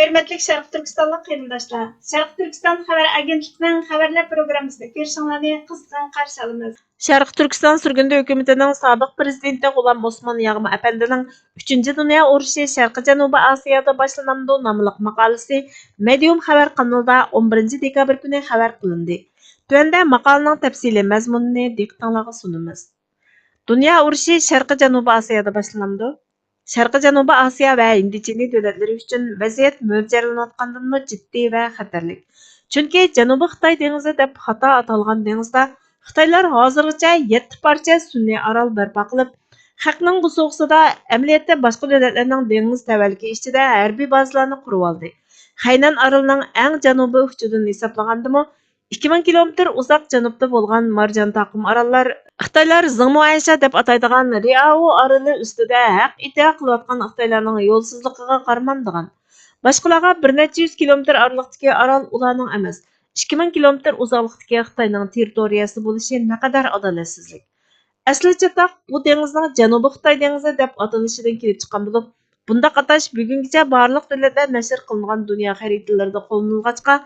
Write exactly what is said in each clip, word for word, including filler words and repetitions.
ھۆرمەتلىك شەرقىي تۈركىستانلىق قېرىنداشلار، شەرقىي تۈركىستان خەۋەر ئاگېنتلىقىنىڭ خەۋەرلەر پروگراممىسىنى كۆرۈشۈڭلارنى قىزغىن قارشى ئالىمىز. شەرقىي تۈركىستان سۈرگۈندە ھۆكۈمىتىنىڭ سابىق پىرېزىدېنتى غۇلام ئوسمان ياغما ئەپەندىنىڭ ئۈچىنچى دۇنيا ئۇرۇشى شەرقىي جەنۇبىي ئاسىيادا باشلىنامدۇ ناملىق ماقالىسى مېدىيۇم خەۋەر قانىلىدا ئون بىرىنچى دېكابىر كۈنى خەۋەر قىلىندى. تۆۋەندە ماقالىنىڭ تەپسىلىي مەزمۇنىنى دىققىتىڭلارغا سۇنىمىز. دۇنيا ئۇرۇشى شەرقىي جەنۇبىي ئاسىيادا باشلىنامدۇ؟ شەرقىي جەنۇبىي ئاسىيا ۋە ھىندى چىنى دۆلەتلىرى ئۈچۈن ۋەزىيەت مۆلچەرلىنىۋاتقاندىنمۇ جىددىي ۋە خەتەرلىك. چۈنكى جەنۇبىي خىتاي دېڭىزى دەپ خاتا ئاتالغان دېڭىزدا خىتايلار ھازىرغىچە يەتتە پارچە سۈنئىي ئارال بەرپا قىلىپ، خەقنىڭ بوسۇغىسىدا، ئەمەلىيەتتە باشقا دۆلەتلەرنىڭ دېڭىز تەۋەلىكى ئىچىدە ھەربىي بازىلارنى قۇرۇۋالدى. خەينەن ئارىلىنىڭ ئەڭ جەنۇبىي ئۇچىدىن ھېسابلىغاندىمۇ، ئىككى مىڭ كىلومېتىر ئۇزاق جەنۇبتا بولغان مارجان تاقىم ئاراللار، خىتايلار زېڭمۇئەنشا دەپ ئاتايدىغان رىئاۋۇ ئارىلى ئۈستىدە ھەق ئىدىئا قىلىۋاتقان خىتايلارنىڭ يولسىزلىقىغا قارىمامدىغان، باشقىلارغا بىر نەچچە يۈز كىلومېتىر ئارىلىقتىكى ئارال ئۇلارنىڭ ئەمەس، ئىككى مىڭ كىلومېتىر ئۇزاقلىقتىكى خىتاينىڭ تېررىتورىيەسى بولۇشى نەقەدەر ئادالەتسىزلىك! ئەسلى چاتاق بۇ دېڭىزنىڭ جەنۇبىي خىتاي دېڭىزى دەپ ئاتىلىشىدىن كېلىپ چىققان بولۇپ، بۇنداق ئاتاش بۈگۈنگىچە بارلىق دۆلەتلەر نەشر قىلىنغان دۇنيا خەرىتىلىرىدا قوللىنىلغاچقا،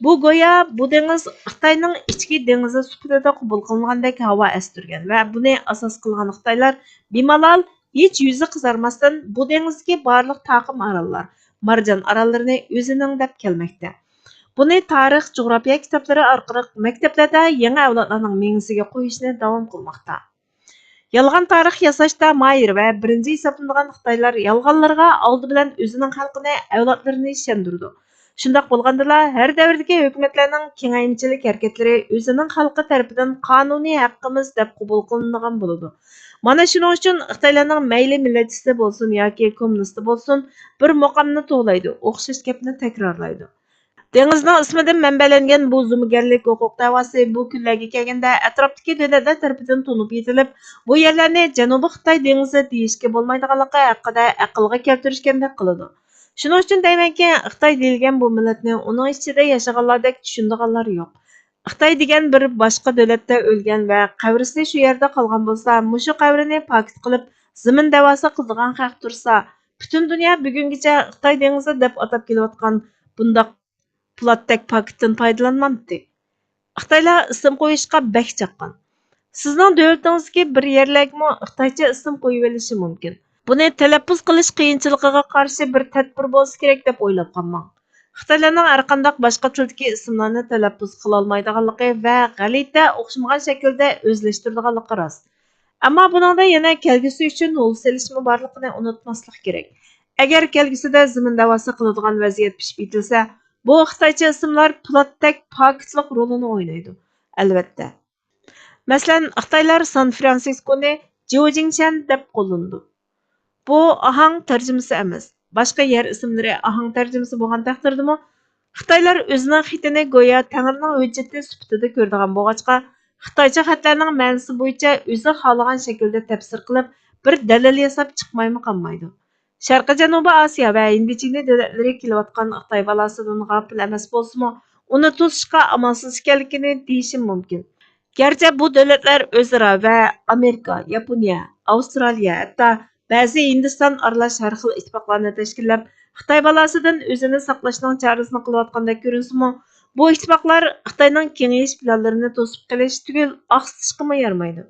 بۇ گويا بۇ دېڭىز خىتاينىڭ ئىچكى دېڭىزى سۈپىتىدە قوبۇل قىلىنغاندەك ھاۋا ئەستۈرگەن ۋە بۇنى ئاساس قىلغان خىتايلار بىمالال، ھېچ يۈزى قىزارماستىن بۇ دېڭىزدىكى بارلىق تاقىم ئاراللار، مارجان ئاراللىرىنى ئۆزىنىڭ دەپ كەلمەكتە. بۇنى تارىخ، جۇغراپىيە كىتابلىرى ئارقىلىق مەكتەپلەردە يېڭى ئەۋلادلارنىڭ مېڭىسىگە قويۇشنى داۋام قىلماقتا. يالغان تارىخ ياساشتا ماھىر ۋە بىرىنچى ھېسابلىنىدىغان خىتايلار يالغانلىرىغا ئالدى بىلەن ئۆزىنىڭ خەلقىنى، ئەۋلادلىرىنى ئىشەندۈرىدۇ. شۇنداق بولغاندىلا، ھەر دەۋردىكى ھۆكۈمەتلەرنىڭ كېڭەيمىچىلىك ھەرىكەتلىرى ئۆزىنىڭ خەلقى تەرىپىدىن قانۇنىي ھەققىمىز دەپ قوبۇل قىلىنىدىغان بولىدۇ. مانا شۇنىڭ ئۈچۈن خىتايلارنىڭ مەيلى مىللەتچىسى بولسۇن ياكى كوممۇنىستى بولسۇن، بىر مۇقامنى توۋلايدۇ، ئوخشاش گەپنى تەكرارلايدۇ. دېڭىزنىڭ ئىسمىدىن مەنبەلەنگەن بۇ زومىگەرلىك ھوقۇق دەۋاسى بۇ كۈنلەرگە كەلگەندە ئەتراپتىكى دۆلەتلەر تەرىپىدىن تونۇپ يېتىلىپ، بۇ يەرلەرنى جەنۇبىي خىتاي دېڭىزى دېيىشكە بولمايدىغانلىقى ھەققىدە ئەقىلگە كەلتۈرۈشكەندەك قىلىدۇ. شۇنىڭ ئۈچۈن دەيمەنكى، خىتاي دېيىلگەن بۇ مىللەتنى ئۇنىڭ ئىچىدە ياشىغانلاردەك چۈشىنىدىغانلار يوق. خىتاي دېگەن بىر باشقا دۆلەتتە ئۆلگەن ۋە قەبرىسى شۇ يەردە قالغان بولسا، مۇشۇ قەبرىنى پاكىت قىلىپ، زېمىن دەۋاسى قىلىدىغان خەق تۇرسا، پۈتۈن دۇنيا بۈگۈنگىچە خىتاي دېڭىزى دەپ ئاتاپ كېلىۋاتقان بۇنداق پولاتتەك پاكىتتىن پايدىلانمامتى؟ خىتايلار ئىسىم قويۇشقا بەك چاققان. سىزنىڭ دۆلىتىڭىزدىكى بىر يەرلەرگىمۇ خىتايچە ئىسىم قويۇۋېلىشى مۇمكىن. بۇنى تەلەپپۇز قىلىش قىيىنچىلىقىغا قارشى بىر تەدبىر بولسا كېرەك دەپ ئويلاپ قالماڭ. خىتايلارنىڭ ھەرقانداق باشقا تىلدىكى ئىسىملارنى تەلەپپۇز قىلالمايدىغانلىقى ۋە غەلىتە، ئوخشىمىغان شەكىلدە ئۆزلەشتۈرىدىغانلىقى راست. ئەمما بۇنىڭدا يەنە كەلگۈسى ئۈچۈن يول سېلىشمۇ بارلىقىنى ئۇنتۇماسلىق كېرەك. ئەگەر كەلگۈسىدە زېمىن دەۋاسى قىلىدىغان ۋەزىيەت پىشىپ يېتىلسە، بۇ خىتايچە ئىسىملار پولاتتەك پاكىتلىق رولىنى ئوينايدۇ، ئەلۋەتتە. مەسىلەن، خىتايلار سان فرانسىسكونى جيۇجىڭشەن دەپ قوللىنىدۇ. بۇ ئاھاڭ تەرجىمىسى ئەمەس، باشقا يەر ئىسىملىرى ئاھاڭ تەرجىمىسى بولغان تەقدىردىمۇ، خىتايلار ئۆزىنىڭ خېتىنى گويا تەڭرىنىڭ ھۆججىتى سۈپىتىدە كۆرىدىغان بولغاچقا، خىتايچە خەتلەرنىڭ مەنىسى بويىچە ئۆزى خالىغان شەكىلدە تەپسىر قىلىپ، بىر دەلىل ياساپ چىقمايمۇ قالمايدۇ. شەرقىي جەنۇبىي ئاسىيا ۋە ھىندى چىنى دۆلەتلىرى كېلىۋاتقان خىتاي بالاسىدىن غاپىل ئەمەس بولسىمۇ، ئۇنى توسۇشقا ئامالسىز ئىكەنلىكىنى دېيىشىم مۇمكىن. گەرچە بۇ دۆلەتلەر ئۆزئارا ۋە ئامېرىكا، ياپونىيە، ئاۋسترالىيە، ھەتتا بەزى ھىندىستان ئارىلاش ھەر خىل ئىتتىپاقلارنى تەشكىللەپ، خىتاي بالاسىدىن ئۆزىنى ساقلاشنىڭ چارىسىنى قىلىۋاتقاندەك كۆرۈنسىمۇ، بۇ ئىتتىپاقلار خىتاينىڭ كېڭىيىش پىلانلىرىنى توسۇپ قېلىش تۈگۈل، ئاقسىتىشقىمۇ يارىمايدۇ.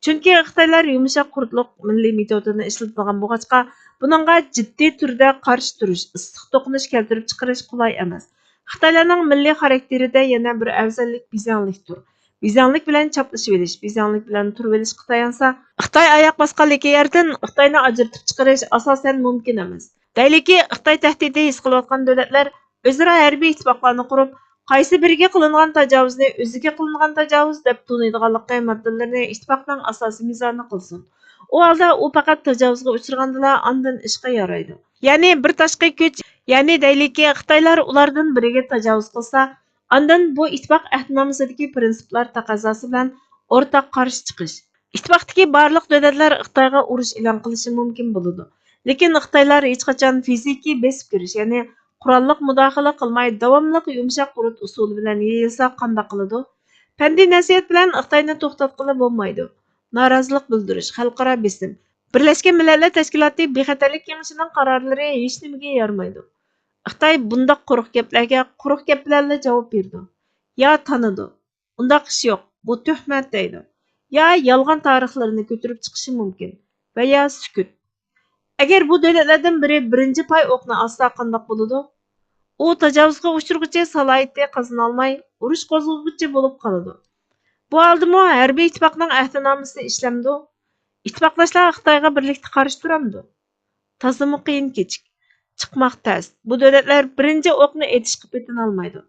چۈنكى خىتايلار يۇمشاق قۇرتلۇق مىللىي مېتودىنى ئىشلىتىدىغان بولغاچقا، بۇنىڭغا جىددىي تۈردە قارشى تۇرۇش، ئىسسىق توقۇنۇش كەلتۈرۈپ چىقىرىش قولاي ئەمەس. خىتايلارنىڭ مىللىي خاراكتېرىدە يەنە بىر ئەۋزەللىك بېزەڭلىكتۇر. بېزەڭلىك بىلەن چاپلىشىۋېلىش، بېزەڭلىك بىلەن تۇرۇۋېلىشقا تايانسا، خىتاي ئاياق باسقانلىكى يەردىن خىتاينى ئاجرىتىپ چىقىرىش ئاساسەن مۇمكىن ئەمەس. دەيلىكى، خىتاي تەھدىتى ھېس قىلىۋاتقان دۆلەتلەر ئۆزئارا ھەربىي ئىتتىپاقلارنى قۇرۇپ، قايسى بىرىگە قىلىنغان تاجاۋۇزنى ئۆزىگە قىلىنغان تاجاۋۇز دەپ تونۇيدىغانلىقى ماددىلىرىنى ئىتتىپاقنىڭ ئاساسىي مىزانى قىلسۇن. ئۇ ھالدا ئۇ پەقەت تاجاۋۇزغا ئۇچرىغاندىلا ئاندىن ئىشقا يارايدۇ. يەنى بىر تاشقى كۈچ، يەنى دەيلىكى، خىتايلار ئۇلاردىن بىرىگە تاجاۋۇز قىلسا، ئاندىن بۇ ئىتتىپاق ئەھدىنامىسىدىكى پىرىنسىپلار تەقەززاسى بىلەن ئورتاق قارشى چىقىش. ئىتتىپاقتىكى بارلىق دۆلەتلەر خىتايغا ئۇرۇش ئېلان قىلىشى مۇمكىن بولىدۇ. لېكىن خىتايلار ھېچقاچان فىزىكىي بېسىپ كىرىش، يەنى قوراللىق مۇداخىلە قىلماي، داۋاملىق يۇمشاق قۇرۇت ئۇسۇلى بىلەن يېيىلسا قانداق قىلىدۇ؟ پەندىي نەسىھەت بىلەن خىتاينى توختاتقىلى بولمايدۇ. نارازىلىق بىلدۈرۈش، خەلقئارا بېسىم، بىرلەشكەن مىللەتلەر تەشكىلاتى بىخەتەرلىك كېڭىشىنىڭ قارارلىرى ھېچنېمىگە يارىمايدۇ. خىتاي بۇنداق قۇرۇق گەپلەرگە قۇرۇق گەپ بىلەنلا جاۋاب بېرىدۇ. يا تانىدۇ، ئۇنداق ئىش يوق، بۇ تۆھمەت دەيدۇ. يا يالغان تارىخلىرىنى كۆتۈرۈپ چىقىشى مۇمكىن ۋە يا سۈكۈت. ئەگەر بۇ دۆلەتلەردىن بىرى بىرىنچى پاي ئوقنى ئاتسا قانداق بولىدۇ؟ ئۇ تاجاۋۇزغا ئۇچرىغۇچى سالاھىيىتى قازىنالماي، ئۇرۇش قوزغىغۇچى بولۇپ قالىدۇ. بۇ ھالدىمۇ ھەربىي ئىتتىپاقنىڭ ئەھدىنامىسى ئىشلەمدۇ؟ ئىتتىپاقداشلار خىتايغا بىرلىكتە قارشى تۇرامدۇ؟ تازىمۇ قىيىن كېچىك. چىقماق تەس. بۇ دۆلەتلەر بىرىنچى ئوقنى ئېتىشقا پېتىنالمايدۇ.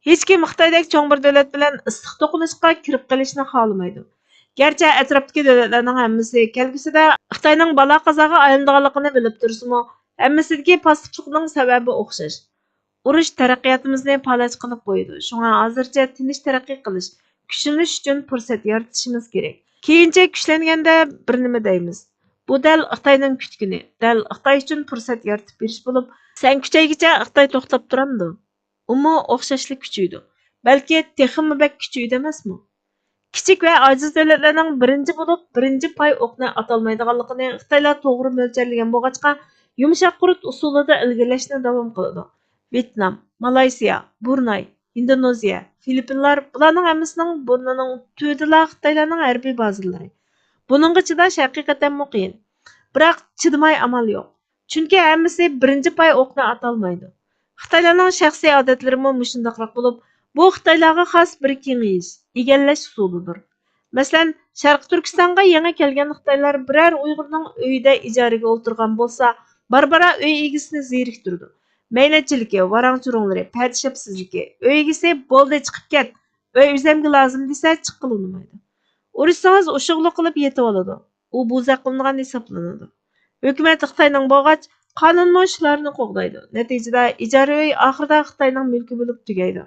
ھېچكىم خىتايدەك چوڭ بىر دۆلەت بىلەن ئىسسىق توقۇنۇشقا كىرىپ قېلىشنى خالىمايدۇ. گەرچە ئەتراپتىكى دۆلەتلەرنىڭ ھەممىسى كەلگۈسىدە خىتاينىڭ بالا-قازاغا ئايلىنىدىغانلىقىنى بىلىپ تۇرسىمۇ، ھەممىسىدىكى پاسسىپلىقنىڭ سەۋەبى ئوخشاش. ئۇرۇش تەرەققىياتىمىزنى پالەچ قىلىپ قويىدۇ. شۇڭا ھازىرچە تىنچ تەرەققىي قىلىش، كۈچلىنىش ئۈچۈن پۇرسەت يارىتىشىمىز كېرەك. كېيىنچە كۈچلەنگەندە بىر نېمە دەيمىز. بۇ دەل خىتاينىڭ كۈتكىنى، دەل خىتاي ئۈچۈن پۇرسەت يارىتىپ بېرىش بولۇپ، سەن كۈچەيگىچە خىتاي توختاپ تۇرامدۇ؟ ئۇمۇ ئوخشاشلا كۈچىيىدۇ. بەلكى تېخىمۇ بەك كۈچىيىدۇ ئەمەسمۇ؟ كىچىك ۋە ئاجىز دۆلەتلەرنىڭ بىرىنچى بولۇپ، بىرىنچى پاي ئوقنى ئاتالمايدىغانلىقىنى خىتايلار توغرا مۆلچەرلىگەن بولغاچقا، يۇمشاق قۇرت ئۇسۇلىدا ئىلگىرىلەشنى داۋام قىلىدۇ. ۋيېتنام، مالايسىيا، بۇرناي، ھىندونېزىيە، فىلىپپىنلار، بۇلارنىڭ ھەممىسىنىڭ بۇرنىنىڭ تۈۋىدىلا خىتايلارنىڭ ھەربىي بازىلىرى. بۇنىڭغا چىداش ھەقىقەتەنمۇ قىيىن. بىراق چىدىماي ئامال يوق. چۈنكى ھەممىسى بىرىنچى پاي ئوقنى ئاتالمايدۇ. خىتايلارنىڭ شەخسىي ئادەتلىرىمۇ مۇشۇنداقراق بولۇپ، بۇ خىتايلارغا خاس بىر كېڭىيىش، ئىگىلەش ئۇسۇلىدۇر. مەسىلەن، شەرقىي تۈركىستانغا يېڭى كەلگەن خىتايلار بىرەر ئۇيغۇرنىڭ ئۆيىدە ئىجارىگە ئولتۇرغان بولسا، بارا-بارا ئۆي ئىگىسىنى زېرىكتۈرىدۇ. مەينەتچىلىكى، ۋاراڭ-چۇرۇڭلىرى، پەدىشەپسىزلىكى، ئۆي ئىگىسى «بولدى، چىقىپ كەت، ئۆي ئۆزۈمگە لازىم» دېسە، چىققىلى ئۇنىمايدۇ. ئۇرۇشسىڭىز ئۇششۇقلۇق قىلىپ يېتىۋالىدۇ. ئۇ بوزەك قىلىنغان ھېسابلىنىدۇ. ھۆكۈمەت خىتاينىڭ بولغاچ، قانۇنمۇ شۇلارنى قوغدايدۇ. نەتىجىدە، ئىجارە ئۆي ئاخىرىدا خىتاينىڭ مۈلكى بولۇپ تۈگەيدۇ.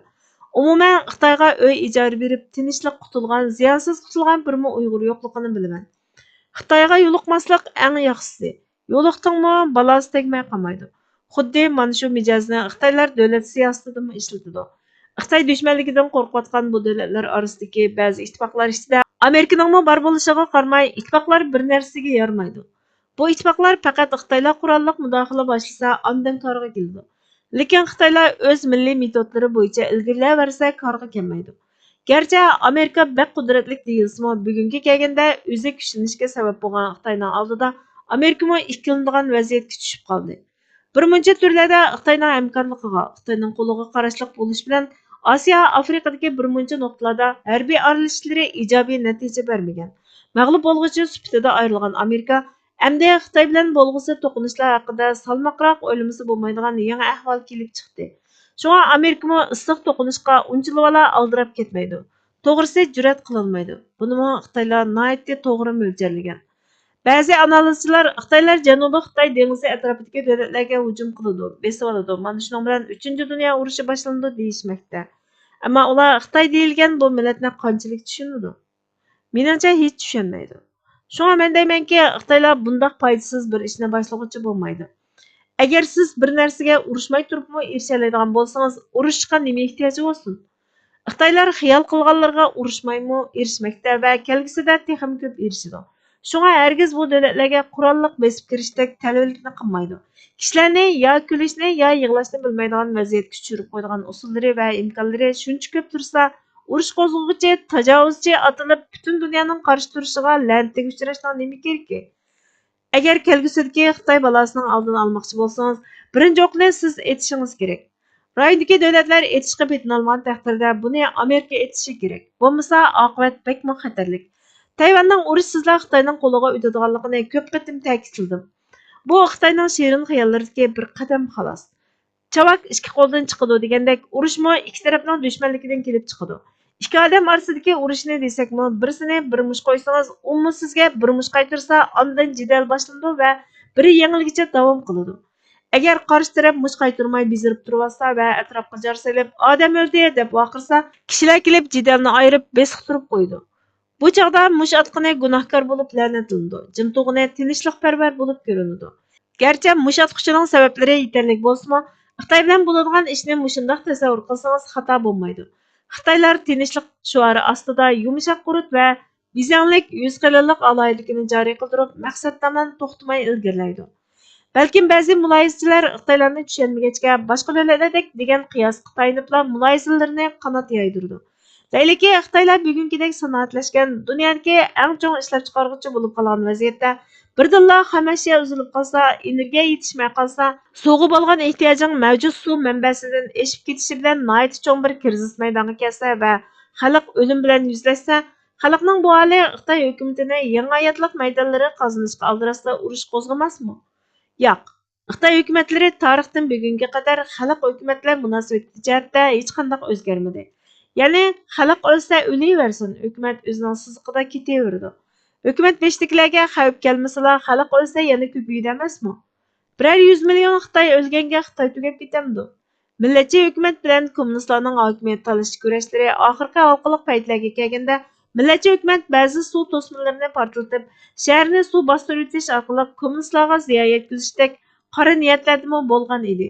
ئومۇمەن، خىتايغا ئۆي ئىجارە بېرىپ، تىنچلىق قۇتۇلغان، زىيانسىز قۇتۇلغان بىرمۇ ئۇيغۇر يوقلۇقىنى بىلىمەن. خىتايغا يولۇقماسلىق ئەڭ ياخشىسى. يولۇقتۇڭمۇ، بالاسى تەگمەي قالمايدۇ. خۇددى مانا شۇ مىجەزنى خىتايلار دۆلەت سىياسىتىدىمۇ ئىشلىتىدۇ. خىتاي دۈشمەنلىكىدىن قورقۇۋاتقان بۇ دۆلەتلەر ئارىسىدىكى بەزى ئىتتىپاقلار ئىچىدە ئامېرىكىنىڭمۇ بار بولۇشىغا قارىماي، ئىتتىپاقلار بىر نەرسىگە يارىمايدۇ. بۇ ئىتتىپاقلار پەقەت خىتايلار قوراللىق مۇداخىلە باشلىسا، ئاندىن كارغا كېلىدۇ. لېكىن خىتايلار ئۆز مىللىي مېتودلىرى بويىچە ئىلگىرىلەۋەرسە، كارغا كەلمەيدۇ. گەرچە ئامېرىكا بەك قۇدرەتلىك دېيىلسىمۇ، بۈگۈنگە كەلگەندە ئۆزى كۈچلىنىشكە سەۋەب بولغان خىتاينىڭ ئالدىدا ئامېرىكىمۇ ئىككىلىنىدىغان ۋەزىيەتكە چۈشۈپ قالدى. بىر مۇنچە تۈرلەردە خىتاينىڭ ھەمكارلىقىغا، خىتاينىڭ قولىغا قاراشلىق بولۇش بىلەن ئاسىيا، ئافرىقىدىكى بىر مۇنچە نۇقتىلاردا ھەربىي ئارىلىشىشلىرى ئىجابىي نەتىجە بەرمىگەن. مەغلۇپ بولغۇچى سۈپىتىدە ئايرىلغان ئامېرىكا ئەمدى خىتاي بىلەن بولغۇسى توقۇنۇشلار ھەققىدە سالماقراق ئويلىمىسا بولمايدىغان يېڭى ئەھۋال كېلىپ چىقتى. شۇڭا ئامېرىكىمۇ ئىسسىق توقۇنۇشقا ئۇنچىلىۋالا ئالدىراپ كەتمەيدۇ. توغرىسى، جۈرئەت قىلالمايدۇ. بۇنىمۇ خىتايلار ناھايىتى توغرا مۆلچەرلىگەن. بەزى ئانالىزچىلار خىتايلار جەنۇبىي خىتاي دېڭىزى ئەتراپىدىكى دۆلەتلەرگە ھۇجۇم قىلىدۇ، بېسىۋالىدۇ، مانا شۇنىڭ بىلەن ئۈچىنچى دۇنيا ئۇرۇشى باشلىنىدۇ دېيىشمەكتە. ئەمما ئۇلار خىتاي دېيىلگەن بۇ مىللەتنى قانچىلىك چۈشىنىدۇ؟ مېنىڭچە ھېچ چۈشەنمەيدۇ. شۇڭا مەن دەيمەنكى، خىتايلار بۇنداق پايدىسىز بىر ئىشنى باشلىغۇچى بولمايدۇ. ئەگەر سىز بىر نەرسىگە ئۇرۇشماي تۇرۇپمۇ ئېرىشەلەيدىغان بولسىڭىز، ئۇرۇشۇشقا نېمە ئېھتىياجى بولسۇن؟ خىتايلار خىيال قىلغانلىرىغا ئۇرۇشمايمۇ ئېرىشمەكتە ۋە كەلگۈسىدە تېخىمۇ كۆپ ئېرىشىدۇ. شۇڭا ھەرگىز بۇ دۆلەتلەرگە قوراللىق بېسىپ كىرىشتەك تەلۋىلىكنى قىلمايدۇ. كىشىلەرنى يا كۈلۈشنى، يا يىغلاشنى بىلمەيدىغان ۋەزىيەتكە چۈشۈرۈپ قويىدىغان ئۇسۇللىرى ۋە ئىمكانلىرى شۇنچە كۆپ تۇرسا، ئۇرۇش قوزغىغۇچى، تاجاۋۇزچى ئاتىلىپ، پۈتۈن دۇنيانىڭ قارشى تۇرۇشىغا، لەنىتىگە ئۇچراشنىڭ نېمە كېرىكى؟ ئەگەر كەلگۈسىدىكى خىتاي بالاسىنىڭ ئالدىنى ئالماقچى بولسىڭىز، بىرىنچى ئوقنى سىز ئېتىشىڭىز كېرەك. رايوندىكى دۆلەتلەر ئېتىشقا پېتىنالمىغان تەقدىردە، بۇنى ئامېرىكا ئېتىشى كېرەك. بولمىسا، ئاقىۋەت بەكمۇ خەتەرلىك. تەيۋەننىڭ ئۇرۇشسىزلا خىتاينىڭ قولىغا ئۆتىدىغانلىقىنى كۆپ قېتىم تەكىتلىدىم. بۇ خىتاينىڭ شېرىن خىياللىرىدىكى بىر قەدەم، خالاس. چاۋاك ئىككى قولدىن چىقىدۇ دېگەندەك، ئۇرۇشمۇ ئىككى تەرەپنىڭ دۈشمەنلىكىدىن كېلىپ چىقىدۇ. ئىككى ئادەم ئارىسىدىكى ئۇرۇشنى دېسەكمۇ، بىرسىنى بىر مۇش قويسىڭىز، ئۇمۇ سىزگە بىر مۇش قايتۇرسا، ئاندىن جېدەل باشلىنىدۇ ۋە بىرى يېڭىلگىچە داۋام قىلىدۇ. ئەگەر قارشى تەرەپ مۇش قايتۇرماي بېزىرىپ تۇرۇۋاتسا ۋە ئەتراپقا جار سېلىپ، «ئادەم ئۆلدى!» دەپ ۋارقىرىسا، كىشىلەر كېلىپ جېدەلنى ئايرىپ، بېسىقتۇرۇپ قويىدۇ. بۇ چاغدا مۇش ئاتقىنى گۇناھكار بولۇپ لەنەتلىنىدۇ، جىم تۇغىنى تىنچلىقپەرۋەر بولۇپ كۆرۈنىدۇ. گەرچە مۇش ئاتقۇچىنىڭ سەۋەبلىرى يېتەرلىك بولسىمۇ، خىتاي بىلەن بولىدىغان ئىشنى مۇشۇنداق تەسەۋۋۇر قىلسىڭىز خاتا بولمايدۇ. خىتايلار تىنچلىق شوئارى ئاستىدا يۇمشاق قۇرت ۋە بېزەڭلىك، يۈز قېلىنلىق ئالاھىدىلىكىنى جارى قىلدۇرۇپ، مەقسەت تامان توختىماي ئىلگىرىلەيدۇ. بەلكىم بەزى مۇلاھىزىچىلەر خىتايلارنى چۈشەنمىگەچكە، باشقا دۆلەتلەردەك دېگەن قىياسقا تايىنىپلا مۇلاھىزىلىرىنى قانات يايدۇرىدۇ. دەيلىكى، خىتايلار بۈگۈنكىدەك سانائەتلەشكەن، دۇنيادىكى ئەڭ چوڭ ئىشلەپچىقارغۇچى بولۇپ قالغان ۋەزىيەتتە، بىردىنلا خام ئەشيا ئۈزۈلۈپ قالسا، ئېنېرگىيە يېتىشمەي قالسا، سۇغا بولغان ئېھتىياجىڭ مەۋجۇت سۇ مەنبەسىدىن ئېشىپ كېتىشى بىلەن ناھايىتى چوڭ بىر كىرىزىس مەيدانغا كەلسە ۋە خەلق ئۆلۈم بىلەن يۈزلەشسە، خەلقنىڭ بۇ ھالى خىتاي ھۆكۈمىتىنى يېڭى ھاياتلىق مەيدانلىرى قازىنىشقا ئالدىراتسا ئۇرۇش قوزغىماسمۇ؟ ياق. خىتاي ھۆكۈمەتلىرى تارىختىن بۈگۈنگە قەدەر خەلق ھۆكۈمەت بىلەن مۇناسىۋەتلىك جەھەتتە ھېچقانداق ئۆزگەرمىدى. يەنى خەلق ئۆلسە ئۆلۈۋەرسۇن، ھۆكۈمەت ئۆزىنىڭ سىزىقىدا كېتىۋېرىدۇ. ھۆكۈمەت بېشىدىكىلەرگە خەۋپ كەلمىسىلا، خەلق ئۆلسە يەنە كۆپىيىدۇ ئەمەسمۇ؟ بىرەر يۈز مىليون خىتاي ئۆلگەنگە خىتاي تۈگەپ كېتەمدۇ؟ مىللەتچى ھۆكۈمەت بىلەن كوممۇنىستلارنىڭ ھاكىمىيەت تالىشىش كۈرەشلىرى ئاخىرقى ھالقىلىق پەيتلەرگە كەلگەندە، مىللەتچى ھۆكۈمەت بەزى سۇ توسمىلىرىنى پارتلىتىپ، شەھەرنى سۇ باستۇرۇۋېتىش ئارقىلىق كوممۇنىستلارغا زىيان يەتكۈزۈشتەك قارا نىيەتلەردىمۇ بولغان ئىدى.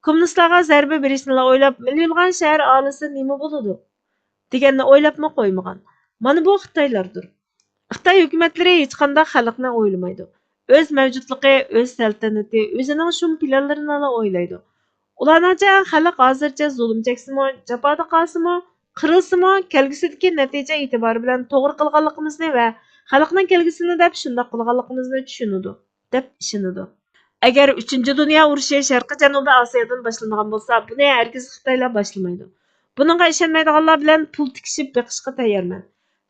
كوممۇنىستلارغا زەربە بېرىشنىلا ئويلاپ، مىليونلىغان شەھەر ئاھالىسى نېمە بولىدۇ؟ دېگەننى ئويلاپمۇ قويمىغان. مانا بۇ خىتايلاردۇر. خىتاي ھۆكۈمەتلىرى ھېچقانداق خەلقنى ئويلىمايدۇ. ئۆز مەۋجۇتلۇقى، ئۆز سەلتەنىتى، ئۆزىنىڭ شۇم پىلانلىرىنىلا ئويلايدۇ. ئۇلارنىڭچە خەلق ھازىرچە زۇلۇم چەكسىمۇ، جاپادا قالسىمۇ، قىرىلسىمۇ، كەلگۈسىدىكى نەتىجە ئېتىبارى بىلەن توغرا قىلغانلىقىمىزنى ۋە خەلقنىڭ كەلگۈسىنى دەپ شۇنداق قىلغانلىقىمىزنى چۈشىنىدۇ، دەپ ئىشىنىدۇ. ئەگەر ئۈچىنچى دۇنيا ئۇرۇشى شەرقىي جەنۇبىي ئاسىيادىن باشلىنىدىغان بولسا، بۇنى ھەرگىز خىتايلار باشلىمايدۇ. بۇنىڭغا ئىشەنمەيدىغانلار بىلەن پۇل تىكىشىپ بېقىشقا تەييارمەن.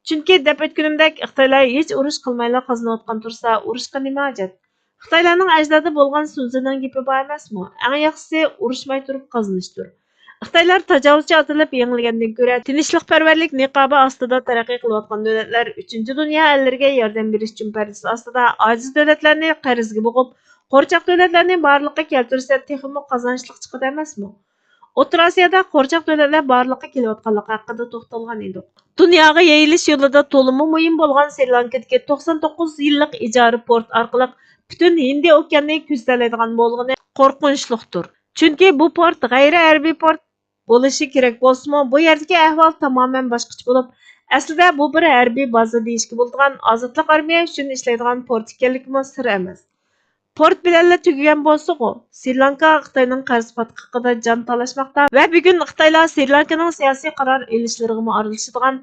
چۈنكى دەپ ئۆتكىنىمدەك، خىتايلار ھېچ ئۇرۇش قىلمايلا قازىنىۋاتقان تۇرسا، ئۇرۇشقا نېمە ھاجەت؟ خىتايلارنىڭ ئەجدادى بولغان سۇنزىنىڭ گېپى بار ئەمەسمۇ؟ ئەڭ ياخشىسى ئۇرۇشماي تۇرۇپ قازىنىشتۇر. خىتايلار تاجاۋۇزچى ئاتىلىپ يېڭىلگەندىن كۆرە، تىنچلىقپەرۋەرلىك نىقابى ئاستىدا تەرەققىي قىلىۋاتقان دۆلەتلەر ئۈچىنچى دۇنيا ئەللىرىگە ياردەم بېرىش چۈمپەردىسى ئاستىدا ئاجىز دۆلەتلەرنى قەرزگە بوغۇپ، قورچاق دۆلەتلەرنى بارلىققا كەلتۈرسە، تېخىمۇ قازانچلىق چىقىدۇ ئەمەسمۇ؟ ئوتتۇرا ئاسىيادا قورچاق دۆلەتلەر بارلىققا كېلىۋاتقانلىقى ھەققىدە توختالغان ئىدۇق. دۇنياغا يېيىلىش يولىدا تولىمۇ مۇھىم بولغان سرى لانكىدىكى توقسان توققۇز يىللىق ئىجارە پورت ئارقىلىق پۈتۈن ھىندى ئوكياننى كۆزىتەلەيدىغان بولغىنى قورقۇنچلۇقتۇر. چۈنكى بۇ پورت غەيرىي ھەربىي پورت بولۇشى كېرەك بولسىمۇ، بۇ يەردىكى ئەھۋال تامامەن باشقىچە بولۇپ، ئەسلىدە بۇ بىر ھەربىي بازا دېيىشكە بولىدىغان ئازادلىق ئارمىيە ئۈچۈن ئىشلەيدىغان پورت ئىكەنلىكىمۇ سىر ئەمەس. پورت بىلەنلا تۈگىگەن بولسىغۇ، سرى لانكا خىتاينىڭ قەرز پاتقىقىدا جان تالاشماقتا ۋە بۈگۈن خىتايلار سرى لانكىنىڭ سىياسىي قارار ئېلىشلىرىغىمۇ ئارىلىشىدىغان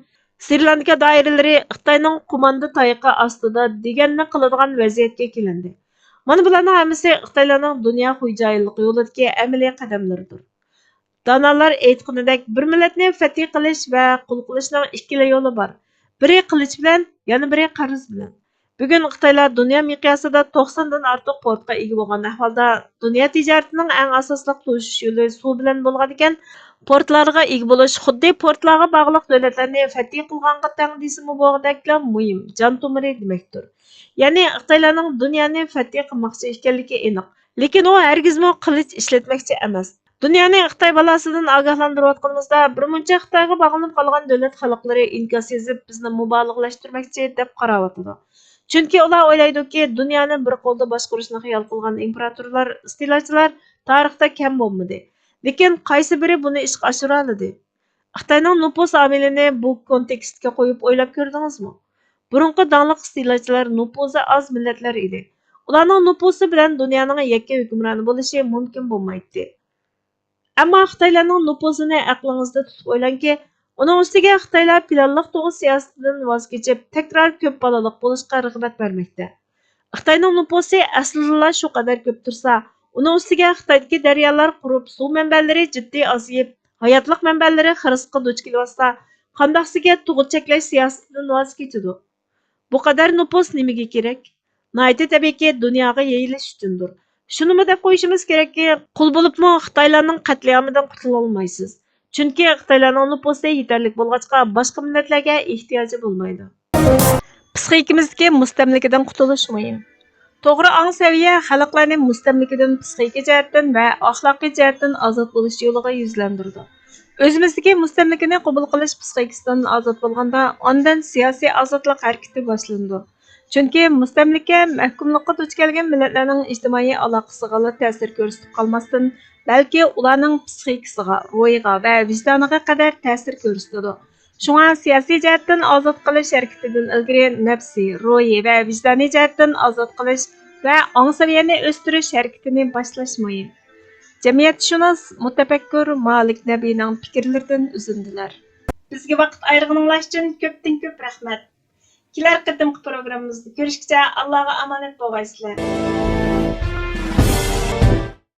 سرى لانكا دائىرىلىرى خىتاينىڭ قوماندا تايىقى ئاستىدا دېگەننى قىلىدىغان ۋەزىيەتكە كېلىندى. مانا بۇلارنىڭ ھەممىسى خىتايلارنىڭ دۇنيا خوجايىنلىقى يولىدىكى ئەمەلىي قەدەملىرىدۇر. دانالار ئېيتقىنىدەك، بىر مىللەتنى فەتھى قىلىش ۋە قۇل قىلىشنىڭ ئىككىلا يولى بار. بىرى قىلىچ بىلەن، يەنە بىرى قەرز بىلەن. بۈگۈن خىتايلار دۇنيا مىقياسىدا توقساندىن ئارتۇق پورتقا ئىگە بولغان ئەھۋالدا، دۇنيا تىجارىتىنىڭ ئەڭ ئاساسلىق توشۇش يولى سۇ بىلەن بولغانىكەن، پورتلارغا ئىگە بولۇش خۇددى پورتلارغا باغلىق دۆلەتلەرنى فەتھى قىلغانغا تەڭ دېسىمۇ بولغۇدەكلا مۇھىم جان تومۇرى دېمەكتۇر. يەنى خىتايلارنىڭ دۇنيانى فەتھى قىلماقچى ئىكەنلىكى ئېنىق. لېكىن ئۇ ھەرگىزمۇ قىلىچ ئىشلەتمەكچى ئەمەس. دۇنيانى خىتاي بالاسىدىن ئاگاھلاندۇرۇۋاتقىنىمىزدا، بىرمۇنچە خىتايغا باغلىنىپ قالغان دۆلەت خەلقلىرى ئىنكاس يېزىپ، بىزنى مۇبالىغىلەشتۈرمەكچى دەپ قاراۋاتىدۇ. چۈنكى ئۇلار ئويلايدۇكى، دۇنيانى بىر قولدا باشقۇرۇشنى خىيال قىلغان ئىمپېراتورلار، ئىستېلاچىلار تارىختا كەم بولمىدى. لېكىن قايسى بىرى بۇنى ئىشقا ئاشۇرالىدى؟ خىتاينىڭ نوپۇس ئامىلىنى بۇ كونتېكستكە قويۇپ ئويلاپ كۆردىڭىزمۇ؟ بۇرۇنقى داڭلىق ئىستېلاچىلار نوپۇزى ئاز مىللەتلەر ئىدى. ئۇلارنىڭ نوپۇسى بىلەن دۇنيانىڭ يەككە ھۆكۈمرانى بولۇشى مۇمكىن بولمايتتى. ئەمما خىتايلارنىڭ نوپۇزىنى ئەقلىڭىزدە تۇتۇپ ئويلاڭكى، ئۇنىڭ ئۈستىگە خىتايلار پىلانلىق تۇغۇت سىياسىتىدىن ۋاز كېچىپ، تەكرار كۆپ بالىلىق بولۇشقا رىغبەت بەرمەكتە. خىتاينىڭ نوپۇسى ئەسلىدىلا شۇ قەدەر كۆپ تۇرسا، ئۇنىڭ ئۈستىگە خىتايدىكى دەريالار قۇرۇپ، سۇ مەنبەلىرى جىددىي ئازىيىپ، ھاياتلىق مەنبەلىرى خىرىسقا دۇچ كېلىۋاتسا، قانداقسىگە تۇغۇت چەكلەش سىياسىتىدىن ۋاز كېچىدۇ؟ بۇ قەدەر نوپۇس نېمىگە كېرەك؟ ناھايىتى تەبىئىيكى، دۇنياغا يېيىلىش ئۈچۈندۇر. شۇنىمۇ دەپ قويۇشىمىز كېرەككى، قۇل بولۇپمۇ خىتايلارنىڭ قەتلىئامىدىن قۇتۇلالمايسىز. چۈنكى خىتايلارنىڭ نوپۇسى يېتەرلىك بولغاچقا، باشقا مىللەتلەرگە ئېھتىياجى بولمايدۇ. پىسخىكىمىزدىكى مۇستەملىكىدىن قۇتۇلۇش مۇھىم. توغرا ئاڭ سەۋىيە خەلقلەرنى مۇستەملىكىدىن پىسخىكا جەھەتتىن ۋە ئەخلاقىي جەھەتتىن ئازاد بولۇش يولىغا يۈزلەندۈرىدۇ. ئۆزىمىزدىكى مۇستەملىكىنى قوبۇل قىلىش پىسخىكىسىدىن ئازاد بولغاندا، ئاندىن سىياسىي ئازادلىق ھەرىكىتى باشلىنىدۇ. چۈنكى مۇستەملىكە مەھكۇملۇققا دۇچ كەلگەن مىللەتلەرنىڭ ئىجتىمائىي ئالاقىسىغىلا تەسىر كۆرسىتىپ قالماستىن، بەلكى ئۇلارنىڭ پىسخىكىسىغا، روھىغا ۋە ۋىجدانىغا قەدەر تەسىر كۆرسىتىدۇ. شۇڭا سىياسىي جەھەتتىن ئازاد قىلىش ھەرىكىتىدىن ئىلگىرى نەپسىي، روھىي ۋە ۋىجدانىي جەھەتتىن ئازاد قىلىش ۋە ئاڭ سەۋىيەنى ئۆستۈرۈش ھەرىكىتىنى باشلاش مۇھىم. جەمئىيەتشۇناس، مۇتەپەككۇر مالىك نەبىنىڭ پىكىرلىرىدىن ئۈزۈندىلەر. بىزگە ۋاقىت ئايرىغىنىڭلار ئۈچۈن كۆپتىن كۆپ رەھمەت. كېلەر قېتىمقى پروگراممىمىزدا كۆرۈشكىچە ئاللاغا ئامانەت بولغايسىلەر.